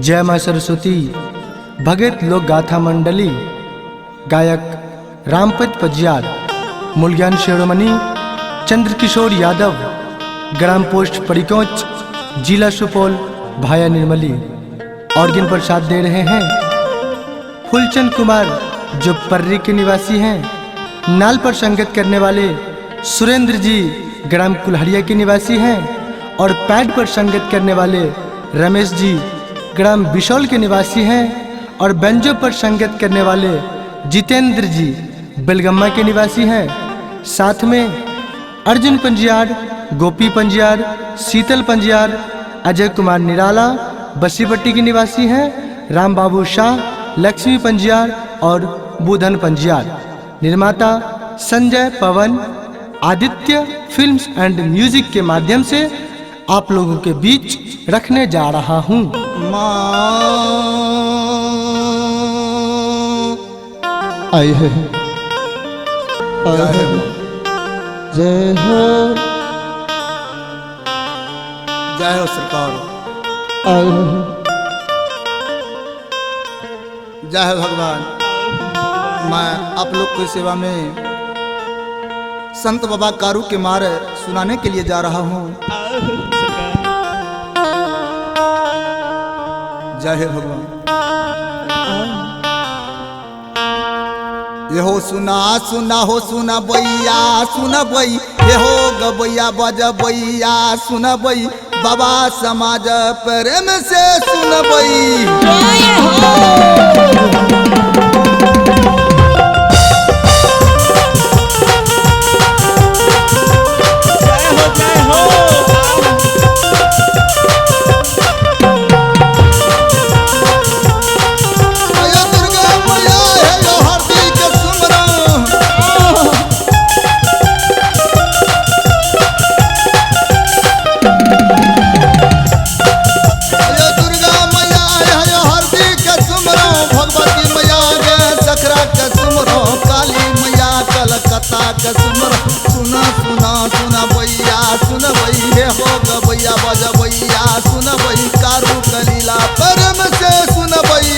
जय मां सरस्वती भगत लोक गाथा मंडली, गायक रामपत पजियार, मूलज्ञान शिरोमणि चंद्रकिशोर यादव, ग्राम पोस्ट परिकोच, जिला सुपौल, भाया निर्मली। ऑर्गन पर साथ दे रहे हैं फुलचंद कुमार जो पर्री के निवासी हैं। नाल पर संगत करने वाले सुरेंद्र जी ग्राम कुल्हड़िया के निवासी हैं और पैड पर संगत करने वाले रमेश जी ग्राम बिशौल के निवासी हैं और बेंजो पर संगत करने वाले जितेंद्र जी बेलगम्मा के निवासी हैं। साथ में अर्जुन पंजियार, गोपी पंजियार, शीतल पंजियार, अजय कुमार निराला बसीपट्टी के निवासी हैं, राम बाबू शाह, लक्ष्मी पंजियार और बुधन पंजियार। निर्माता Sanjay Pawan, Aditya films and music के माध्यम से आप लोगों के बीच रखने जा रहा हूँ। आए है आए जय हो, जय हो सरकार, आए जय हो भगवान। मैं आप लोग की सेवा में संत बाबा कारू के मार सुनाने के लिए जा रहा हूँ। जय हे भगवान। ये हो सुना सुना हो सुना बैया सुना बई, ये हो गबैया बजबैया सुना बई, बाबा समाज प्रेम से सुनबई। जय हो। सुना सुना सुना भैया सुन हे हो गबैया बजबैया सुन बई, कारू कलीला परम से सुन बई।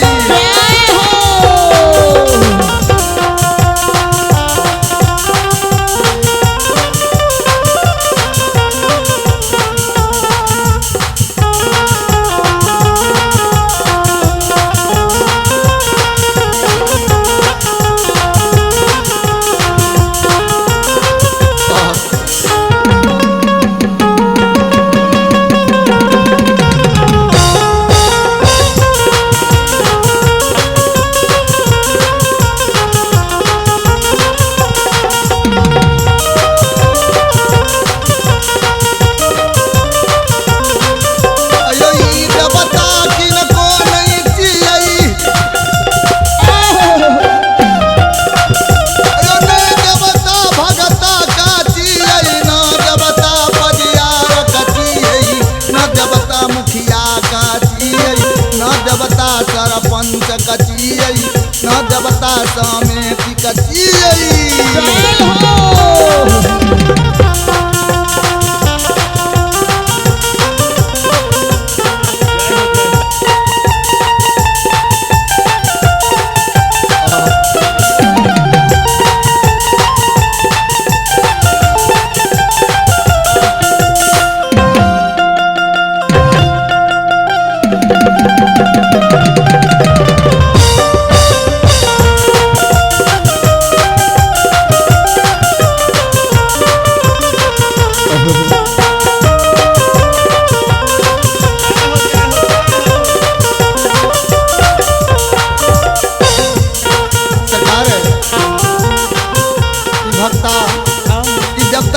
सरपंच कचियै न देवता समेत कचियै।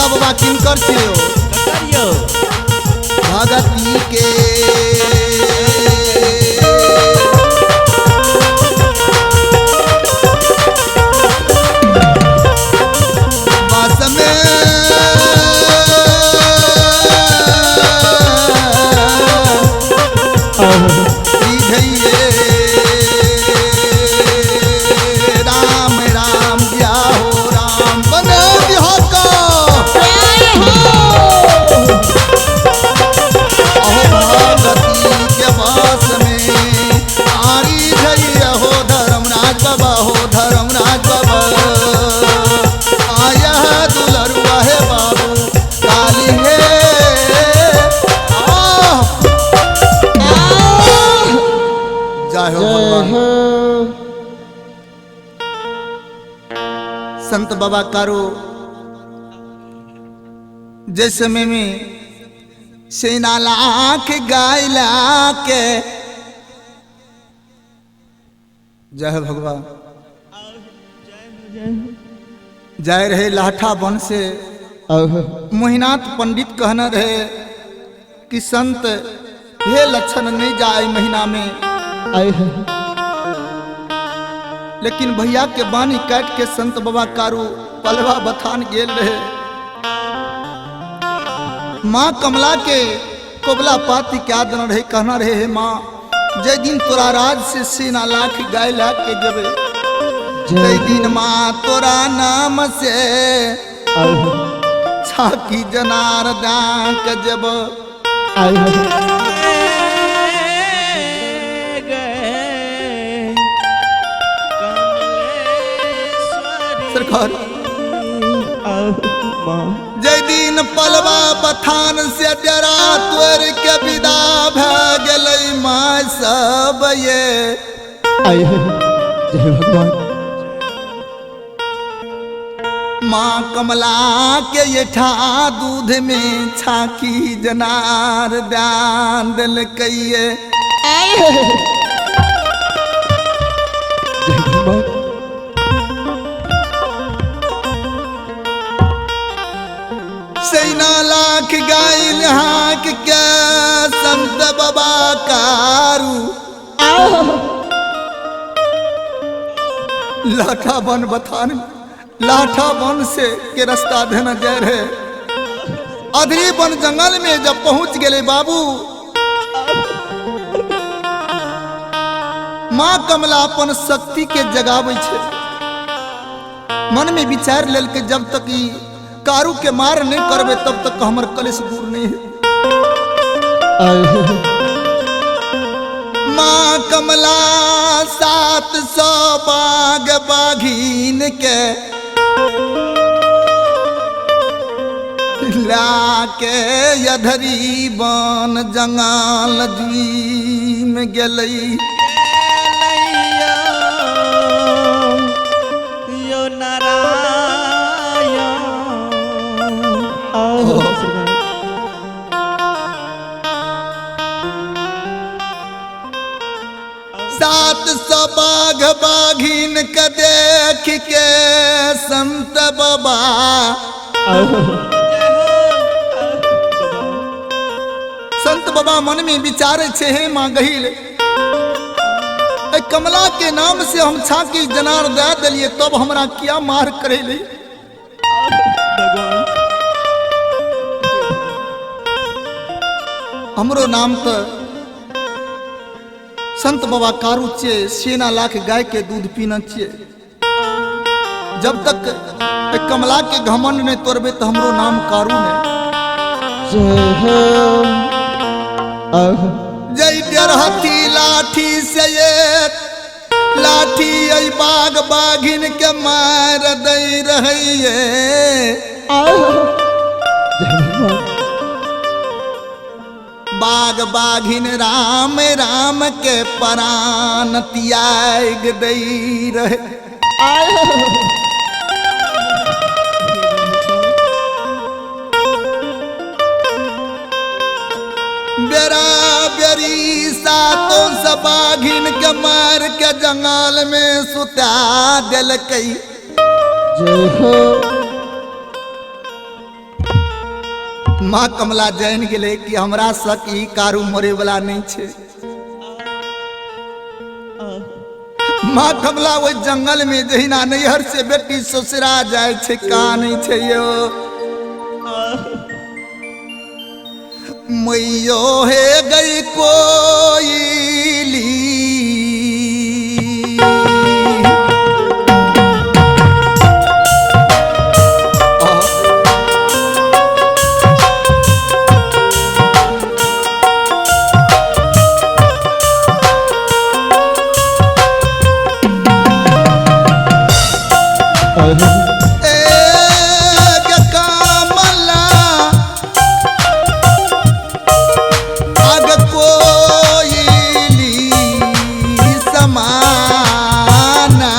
बाबा किनकर छियो भगती के बस में राम राम या हो राम बने का। अहो। संत बाबा कारो जै समय में सेना लाख गाय लाके जय हो भगवान। जाय रहे लाठा वन से मोहिनाथ पंडित कहना रहे कि संत हे लक्षण नहीं जाए महीना में, लेकिन भैया के बानी काट के संत बाबा कारू पलवा बथान गेल रहे। माँ कमला के कोबला पाती क्या दिन रहे, कहना रहे हे माँ जय दिन तोरा राज से सेना लाख गाय लाख के जबे जय दिन माँ तोरा नाम से छाकी जनार दान के जब सरकार जय दिन पलवा बथान से डरा तोर के विदा भ गेलै माँ सब ये जय भगवान। माँ कमला के ये दूध में छाकी जनार दान दिलकैये। जय भगवान। सेना लाख गाय हाक के संत बाबा कारू लाठा वन बथान लाठा वन से के रास्ता देना जाए रहे। अधरी वन जंगल में जब पहुंच गए बाबू, माँ कमला अपन शक्ति के जगावे छे। मन में विचार लेल के जब तक ई कारू के मार नहीं करबे तब तक हमर कलेश दूर नहीं है। माँ कमला 700 बाघ बाघीन के लाके यधरी बन जंगल जुई में गेलई। सात सौ बाघ बाघिन के देख के संत बाबा संत बाबा मन में विचारे छे हे माँ गहिल कमला के नाम से हम छाकी जनार दे दिलिए तब हमरा क्या मार करेली। हमरो नाम तो संत बाबा कारू छे, सेना लाख गाय के दूध पीना छे। जब तक कमला के घमंड नहीं तोड़बे तो हमरो नाम कारू ने। जय डरहती लाठी से ये लाठी ऐ बाघ बाघिन के मार दे रहिए। बाघ बाघिन राम राम के परान त्याग दे रहे। बेरा बेरी सातों सब बाघिन के मार के जंगल में सुता दिलकई। माँ कमला जैन गेले कि हमरा सक ई कारू मरे वाला नहीं छे। माँ कमला वो जंगल में जहिना नैहर से बेटी ससुरा जाए छे का नहीं छे यो मैयो हे गई कोयली। समाना।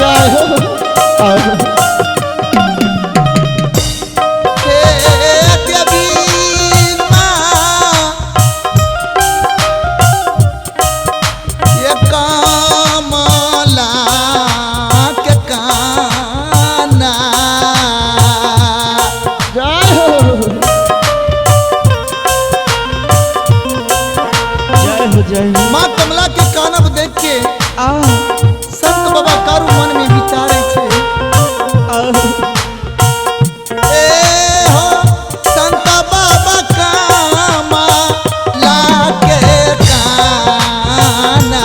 जय हो। हे देवी माँ ये कमला के काना। जय हो। जय हो जय हो। माँ कमला के कानब देख के आ संत बाबा कारू मन में विचारे छे। आ ए हो संत बाबा कमला के काना।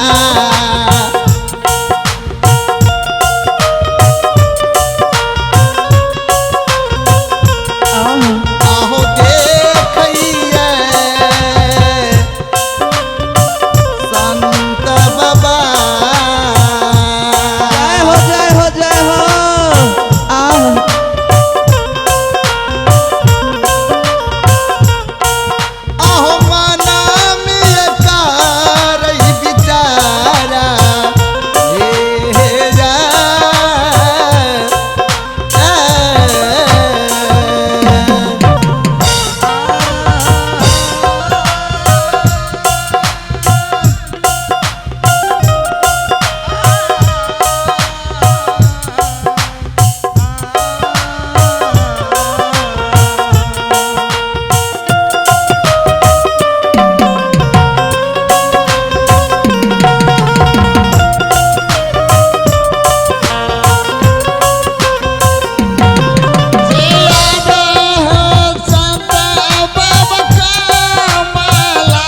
आ आहो देखैये संत बाबा। जय हो जय हो जय हो। आ आहो मना में करई विचारा हे हे जा संत बाबा कमला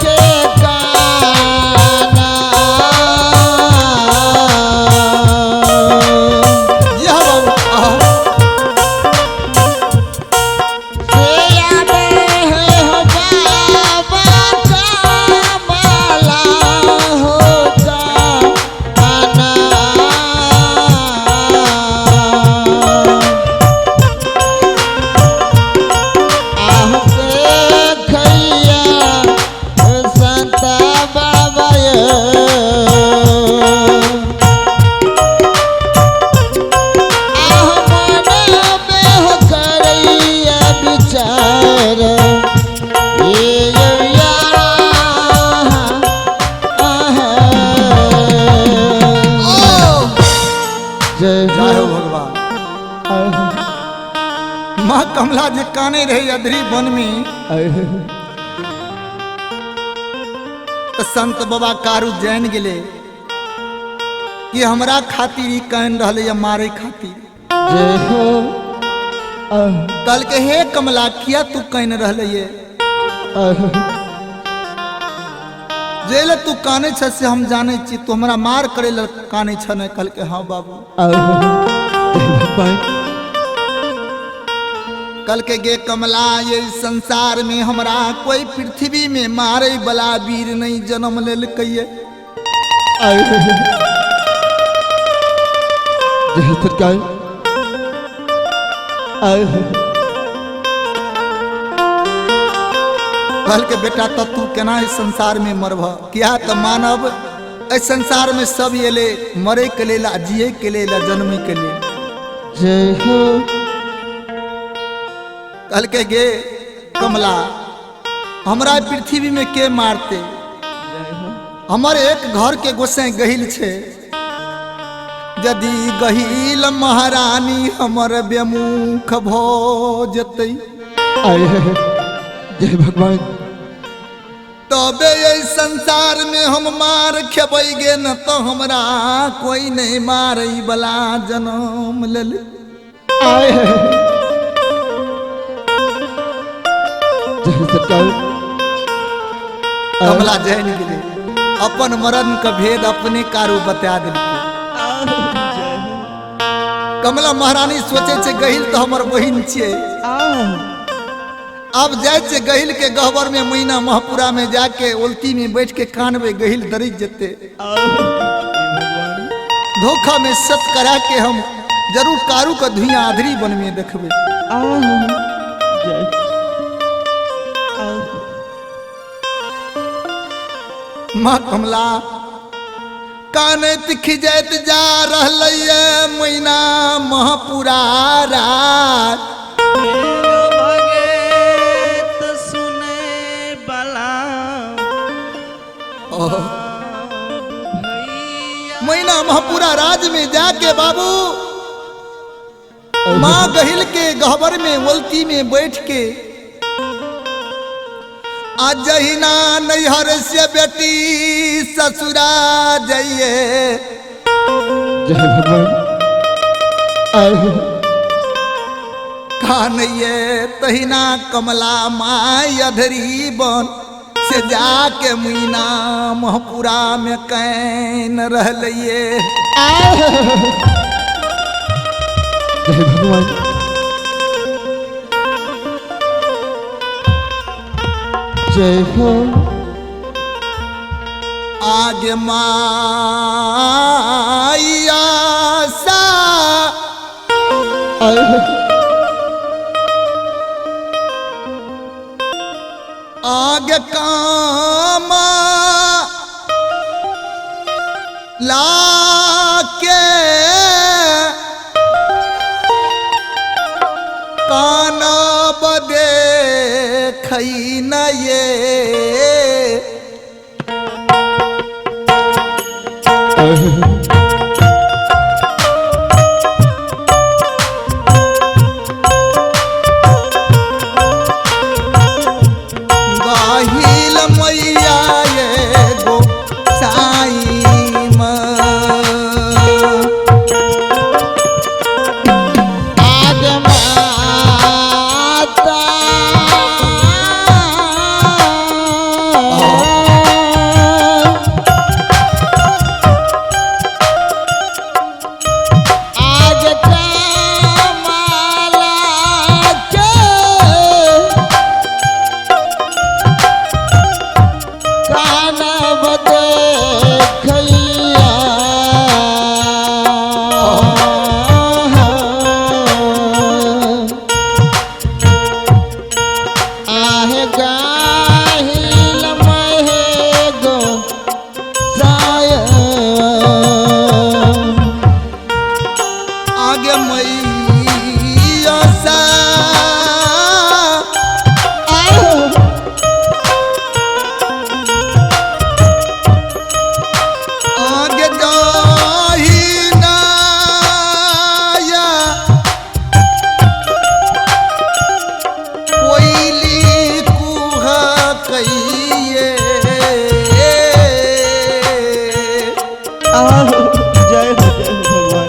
के काना। यह बाबू आहो। बाबा कमला हो काना। आह देखैया संत बाबा ये। आह मन में हो करैया विचार ये या आह। ओ जय जय हो हो। भगवान। माँ कमला जे काने रहे अधरी वन में तो संत बाबा कारू जैन गेले कि हमरा खातिर ई कान रहले या मारे खातिर। जय हो। कल के हे कमला किया तू कान रहले ये जेले तू काने छ से हम जाने छी तू हमरा मार करे ल काने छ ने। कल के हाँ बाबू। कल के गे कमला ये संसार में हमरा कोई पृथ्वी में मारे वाला वीर नहीं जन्म लेलकै। जय सरकार। कहल के बेटा तब तू केना इस संसार में मरभ? किया तो मानव इस संसार में सब एले मरे के लेल आ जिए के लेल आ जन्मे के लेल। जय हो। कहल के गे कमला हमरा पृथ्वी में के मारते? हमर एक घर के गोसाई गहिल छे, यदि गहिल महारानी हमर बेमुख भ जतै जय भगवान। तबे एहि संसार में हम मार खेबै गे, न तो हमरा कोई नहीं मारै वाला जन्म लेल। जय सरकार। कमला जैन गेलै अपन मरण के भेद अपने कारू बता देलकै। कमला महारानी सोचे छे गहिल तो हमर बहिन छियै। अब जाय छे गहिल के गहबर में महीना महपुरा में जाके ओलती में बैठ के कानबे गहिल दरिज जते। धोखा में सत करा के हम जरूर कारू का धुइया आधरी बन में देखबे। माँ कमला कानैत खिजैत जा रहलै महपुरा राज। भगत सुने बला मैना महपुरा राज में जाके बाबू माँ गहिल के गहबर में वलती में बैठ के आज जहिना नैहर से बेटी ससुरा जाइए। जय भगवान। कानये तहिना कमला माय अधरी बन से जाके मैना महपुरा में can रहलिए। जय भगवान। जय हो। आगे माया सा आगे कामा लाके काना बदे खई न ये। गाहिल मैया ये गो साई माँ। आग माता आज कमला के कान बदे खैया आहे गाहिल महे गो साय। आगे मैया सा आगे जाही नाया कोयली कुह कहिए। जय हो जय हो भगवान।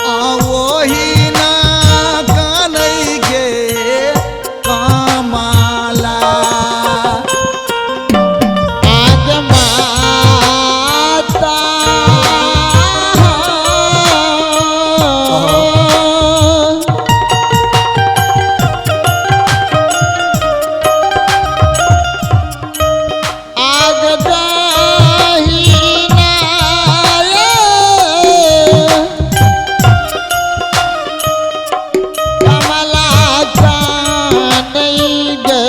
आवोही ना कानई गे कमाला। आग माता आग दहीना कमला कानई गे।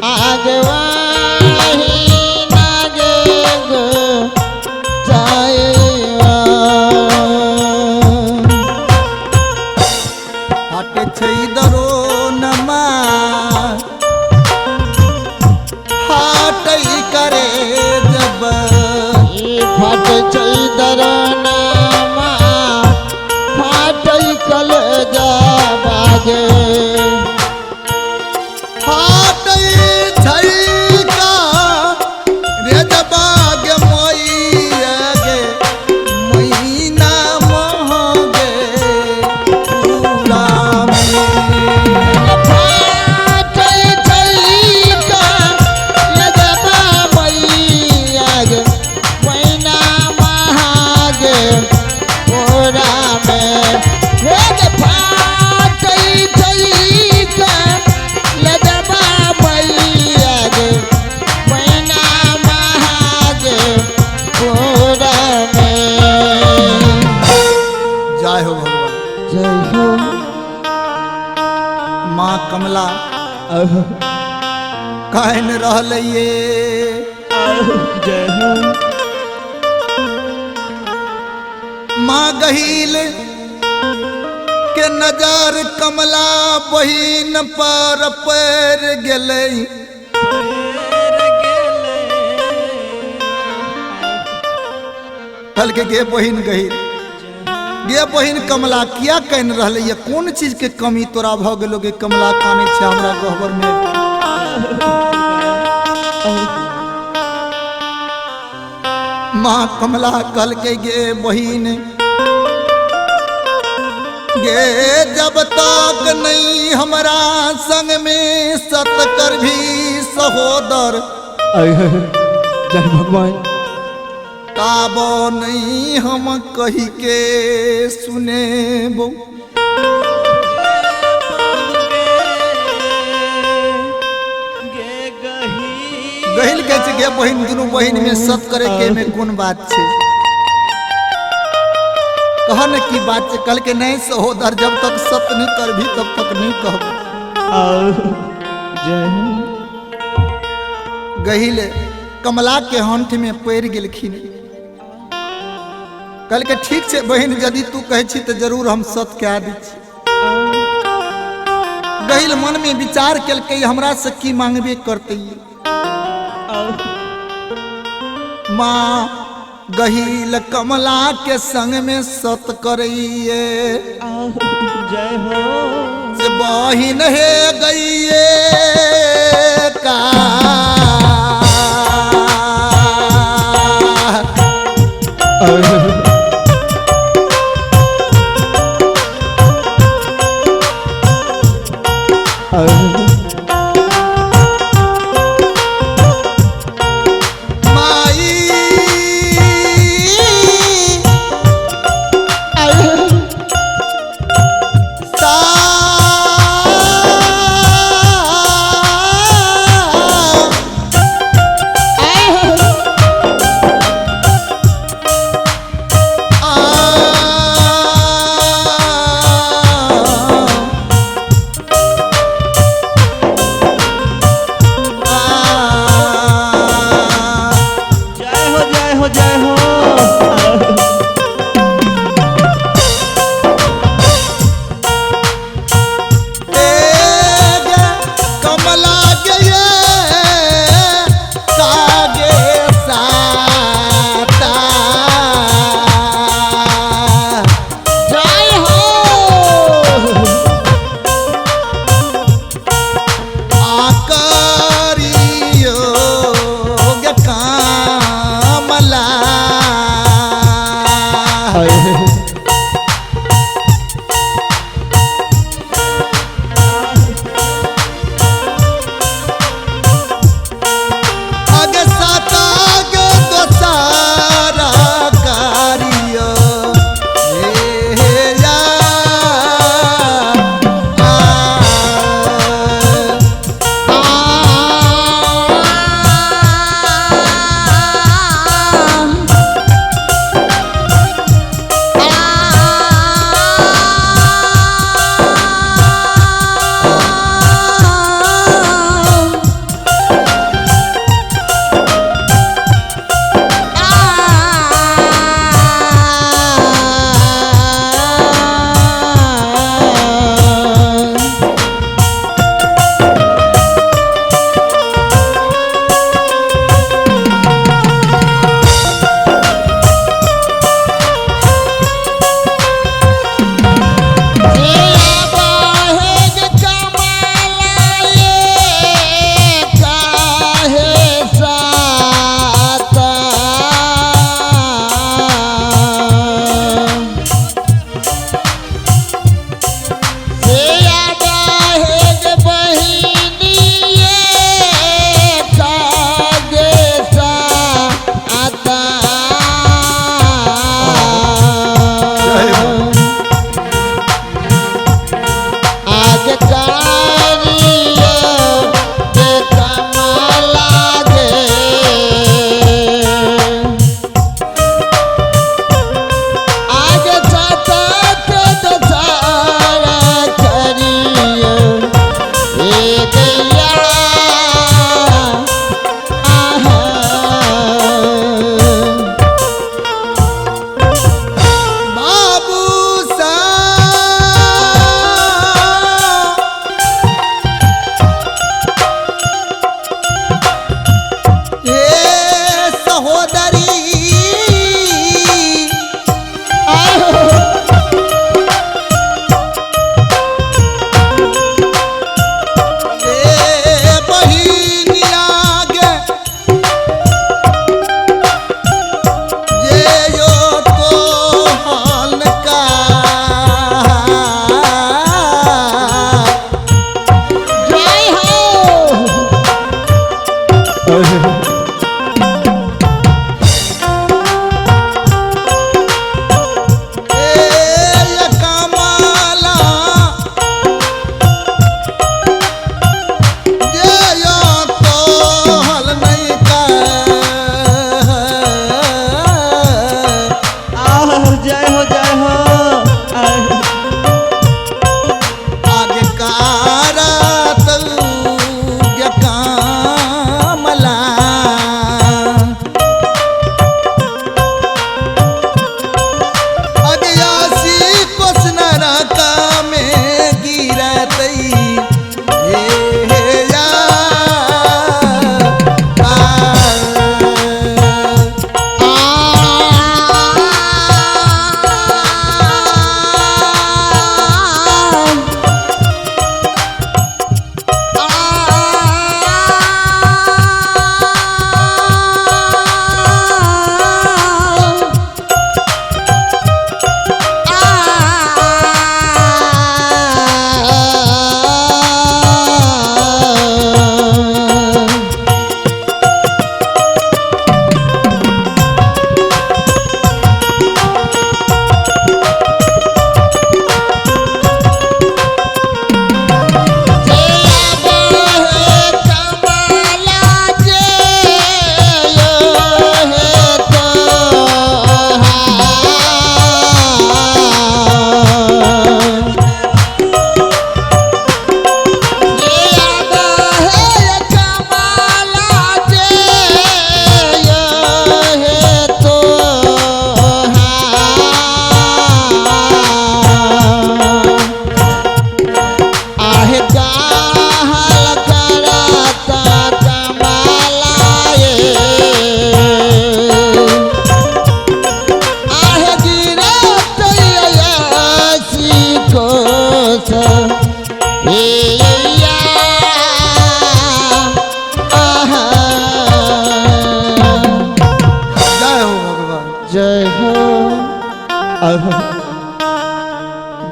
आग वाही नागे गो जाएवा। हट छै दरो नमा हाटई करे जब फाट चैदरनामा फाटई कलेजा बाजे। हाटई छै का रे जबाग मैया गे मैना मोहगे पूरा में। फाटई चैका लजबा मैया गे मैना महागे पूरा में। हे गे फाटई चैका लजबा मैया गे मैना महागे पूरा में। जय हो भगवान। जय हो। माँ कमला कहन रहल ये जय हो। माँ गहील के नजर कमला बहिन पर पैर गेलै। कहलकै गे बहिन गहील, गे बहिन कमला, किया कहन रहलै ये? कोन चीज के कमी तोरा भऽ गेलो गे कमला? कानै छै हमरा गहबर में। माँ कमला कहलकै गे बहिन गे, जब तक नहीं हमरा संग में सत कर भी सहोदर, जय भगवान। ताबो नहीं हम कही के सुनेबो। गहिल कहै छै गे बहिन, दुनू बहिन में सत करे के में कोन बात छै? कह न की बात छै? कहलकै नहीं सहोदर, जब तक सत नहीं करभी तब तक नहीं कहबो। जय हो। गहिल कमला के हंठ में पड़ि गेलखिन। कहलकै ठीक छै बहिन, यदि तू कहै छी तऽ जरूर हम सत कए दै छी। गहिल मन में विचार केलकै हमरा से की मांगबे करतै। माँ गहिल कमला के संग में सत करैये, जय हो। से बहिन हे गइये का। माई सा आ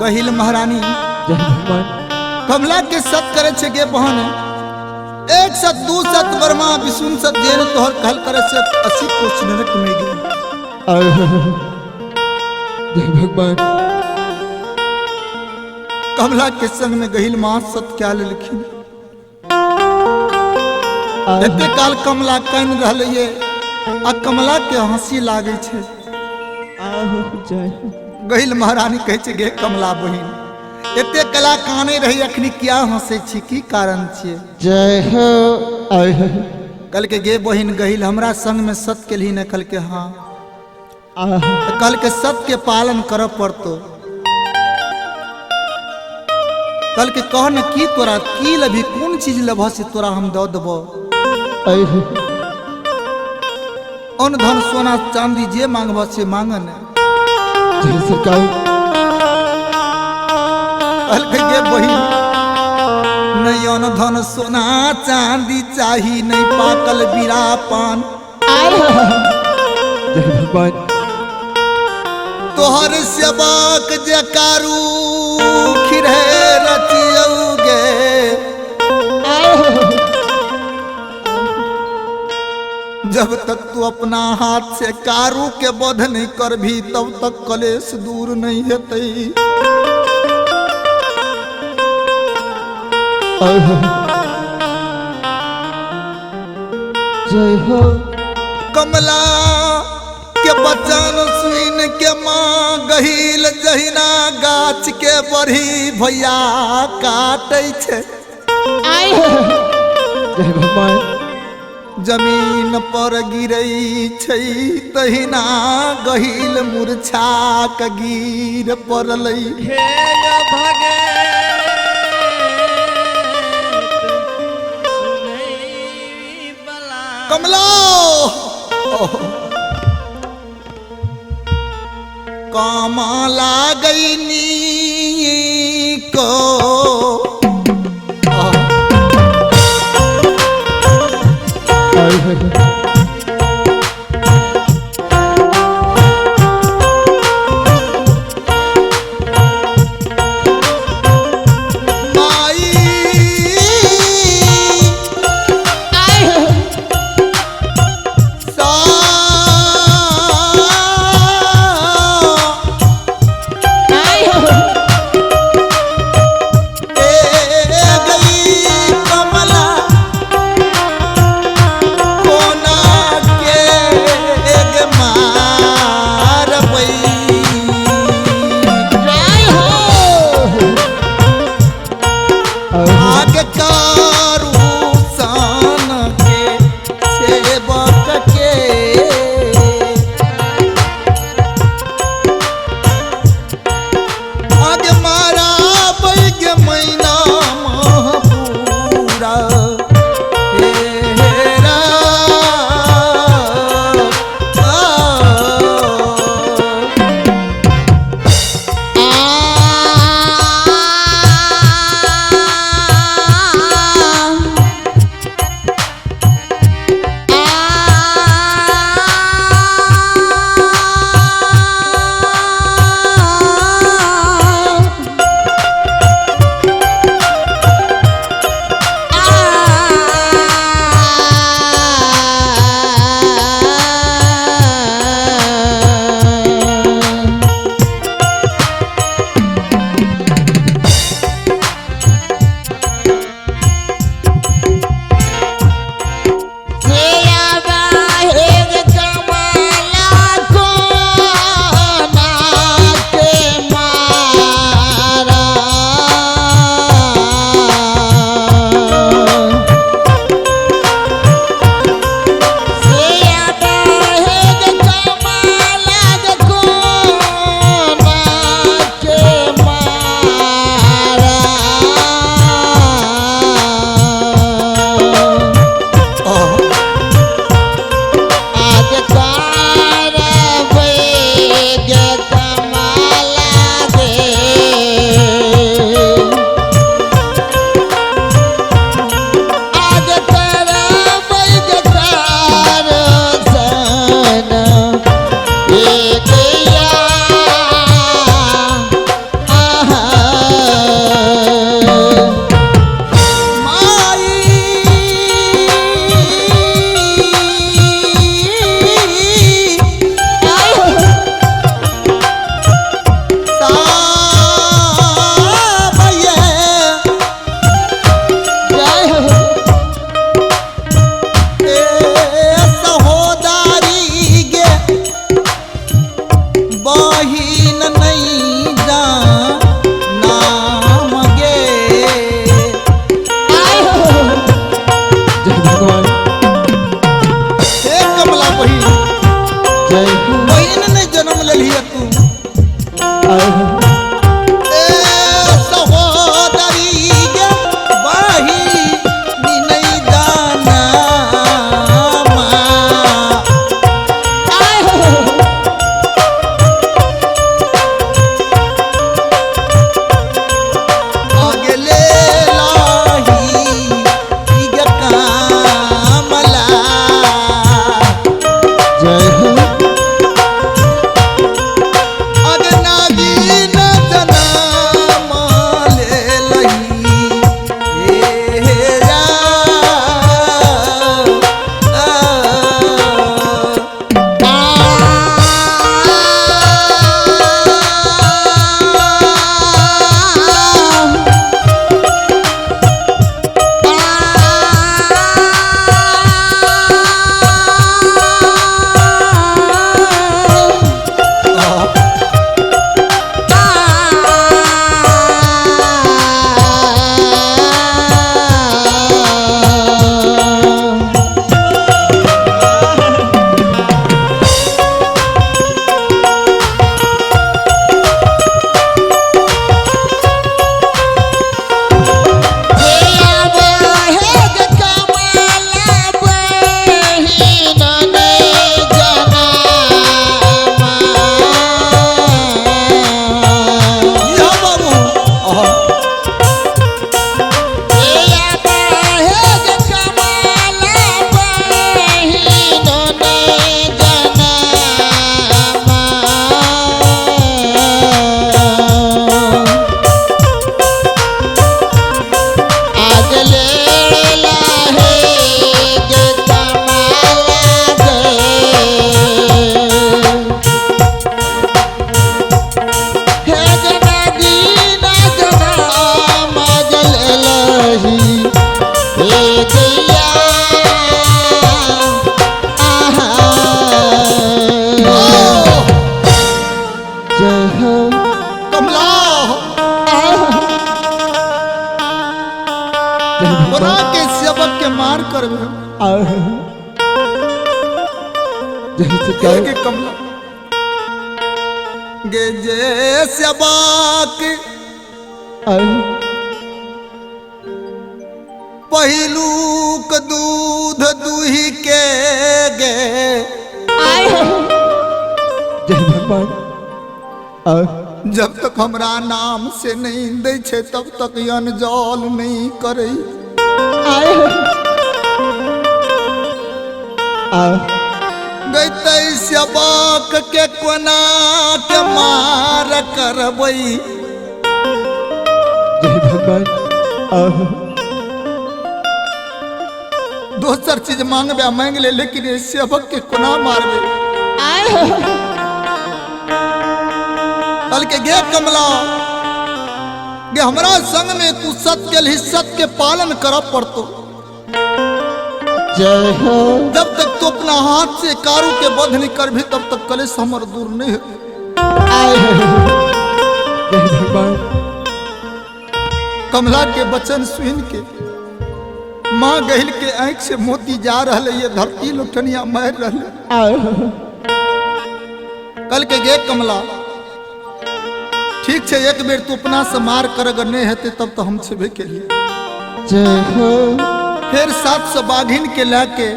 गहिल महारानी जय भगवान। कमला के सत करे छे गे बहन, एक सत दू सत वर्मा विष्णु सत जेन तोहर कहल करे से 80 कोस नरक में गेल। जय भगवान। कमला के संग में गहिल मां सत क्या लेलखिन। एते काल कमला कान रहल ये आ कमला के हंसी लागे छे। गहिल महारानी कहे छे गे कमला बहिन, एते कला काने रही अखनी क्या हंसे छी, की कारण छे? जय हो। कल के गे बहिन गहिल हमरा संग में सत के ली न? कल के हाँ। कल के सत के पालन कर पड़तो। कल के कह न की तोरा की लभी, कौन चीज लभ से तोरा हम दऽ देबो। अन्न धन सोना चांदी जे मांगब से मांगन। कल के गे बहिन नहीं अन्न धन सोना चांदी चाही, नहीं पाकल बीरा पान। जय भगवान। तोहर सेवक जे कारू खिरे रचियौगे, जब तक तू अपना हाथ से कारू के वध नहीं करभी तब तक कलेश दूर नहीं हेतै। जय हो। कमला के बचन सुन के माँ गहिल जहिना गाछ के बढ़ी भैया काटै छे। जय भगवान। जमीन पर गिरै छै तहिना गहिल मूर्छा के गिर पड़लै। हे भगत कमला कमला गईनी को माई सा कोना के सेवक के मार करबे। जय सरकार। के कमला गे जे सेवक पहिलूक दूध दूही के गे। जय भगवान। जब तक हमरा नाम से नहीं दै छे तब तक अन्न जल नहीं करे। गैतै सेवक के कोना के मार करबै। जय भगवान। दोसर चीज मांगबे मांग ले, लेकिन सेवक के कोना मारबे। कल के गे कमला गे हमरा संग में तू सत के सत के पालन कर पड़तो। जय हो। जब तक तू अपना हाथ से कारू के बध नहीं कर भी तब तक कलेश हमर दूर नहीं है। जय भगवान। कमला के वचन सुन के माँ गहिल के आंख से मोती जा रहा ये धरती लोठनिया मार रहा। कल के गे कमला ठीक है, एक बेर तू अपना से मार कर अगर नहीं हेते तब तो हम छेबे के लिए। जय हो। फिर 700 बाघिन के लाके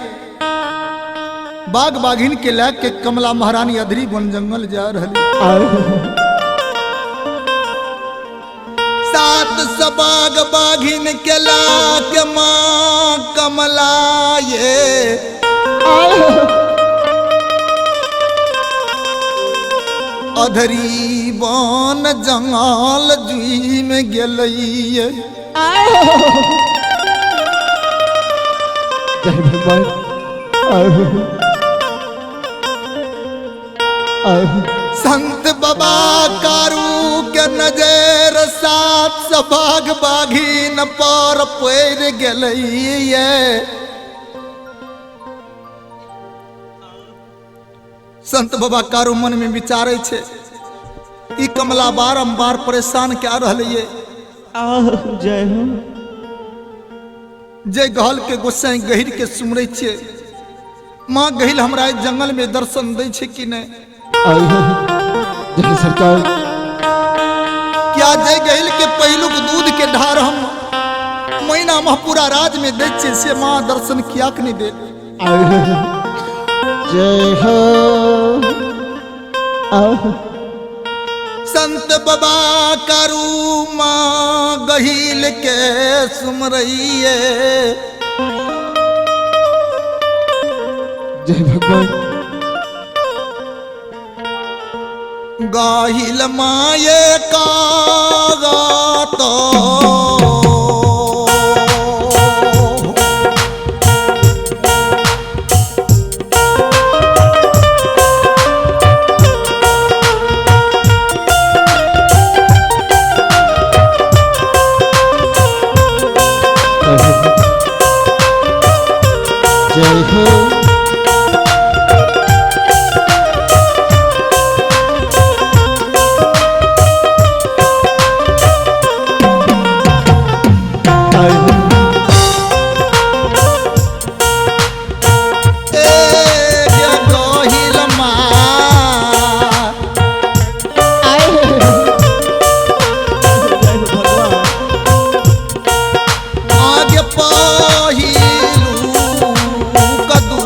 बाघ बाघिन के लाके कमला महारानी अधरी वन जंगल जा रही। 700 बाघ बाघिन के लाके माँ कमला ये अधरी वन जंगल जुई में गेलैये। जय भगवान। संत बाबा कारू के नजर 700 बाघ बाघिन पर पड़ गेलैये। संत बाबा कारू मन में विचारे छे ई कमला बारंबार परेशान क्या रहलिए। जय हो। जे गहल के गोसाई गहिर के सुमरे छे माँ गहिल हमरा जंगल में दर्शन दै छे कि नहीं। जय सरकार। क्या जय गहिल के पहिलुक दूध के ढार हम महीना मह पूरा राज में दै छे से माँ दर्शन किया कि नहीं दे। जय हो। संत बाबा कारू माँ गहिल के सुमरैये। जय भगवान। गाहिल माये का गातो जय हो। आगे पहिलू कदू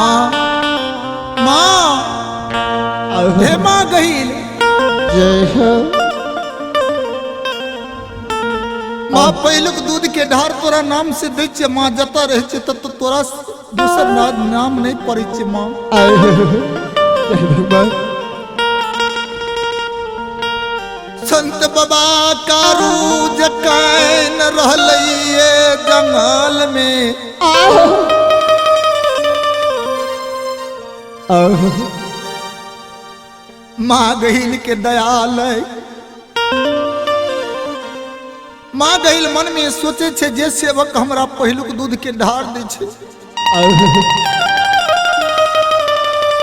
माँ माँ हे माँ गहिल जय हो। माँ पहिलुक दूध के ढार तोरा नाम से दै छै माँ, जतऽ रहै छै तत तोरा दोसर नाम नहीं पड़ै छै माँ। जय भगवान। संत बाबा कारू जकैन रहलै जंगल में। माँ गहिल के दयाल माँ गहिल मन में सोचे छे जे सेवक हमरा पहिलुक दूध के ढार दै छै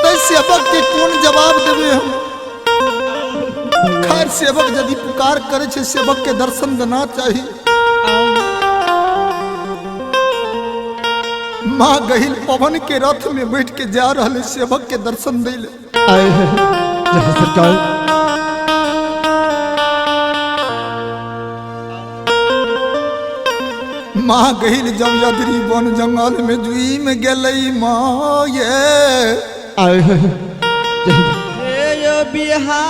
तै सेवक के कोन जवाब देबै हम। खैर सेवक यदि पुकार करे छे सेवक के दर्शन देना चाहिए। माँ गहिल पवन के रथ में बैठ के जा रहे सेवक के दर्शन दे ले। सरकार माँ गहिल जब यदरी वन जंगल में जुई में गेलई माँ ये बिहार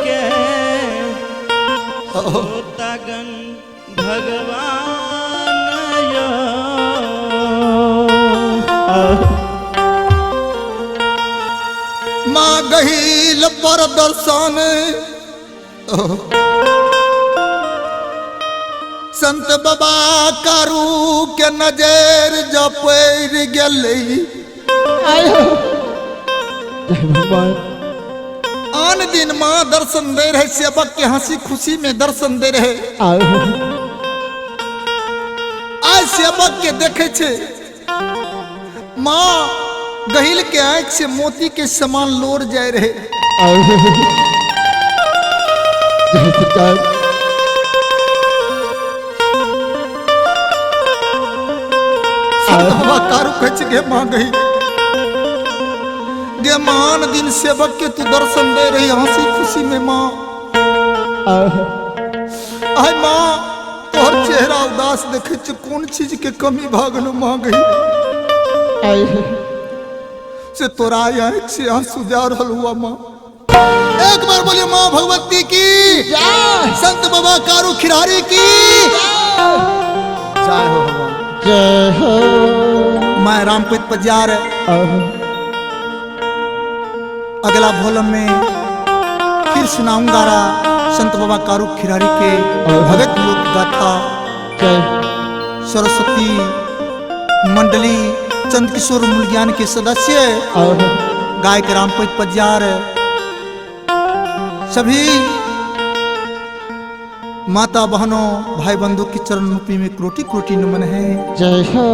के श्रोतागण भगवान यो। माँ गहिल पर दर्शन संत बाबा कारू के नजर जपैर गेलई। भगवान। आन दिन माँ दर्शन दे रहे सेवक के हंसी खुशी में दर्शन दे रहे। आज सेवक के देखे छे माँ गहिल के आंख से मोती के समान लोर जाए रहे। संत बाबा कारू कहै छै गे माँ गहिल गे मान दिन सेवक के तू दर्शन दे रही हंसी खुशी में माँ। आय माँ तोहर चेहरा उदास देखे छे कोन चीज के कमी भागलो माँ गई से तोरा आँख से आंसू जा रहल हुआ माँ। एक बार बोलिए माँ भगवती की, संत बाबा कारू खिरारी की जय हो। जय हो। मैं रामपत पजार अगला भोलम में फिर सुनाऊंगा रा संत बाबा कारू खिरारी के भगत लोक गाथा। सरस्वती मंडली चंद्रकिशोर मूलज्ञान के सदस्य गायक रामपत पजार सभी माता बहनों भाई बंधु के चरण रूपी में कोटि कोटि नमन है। जय हो।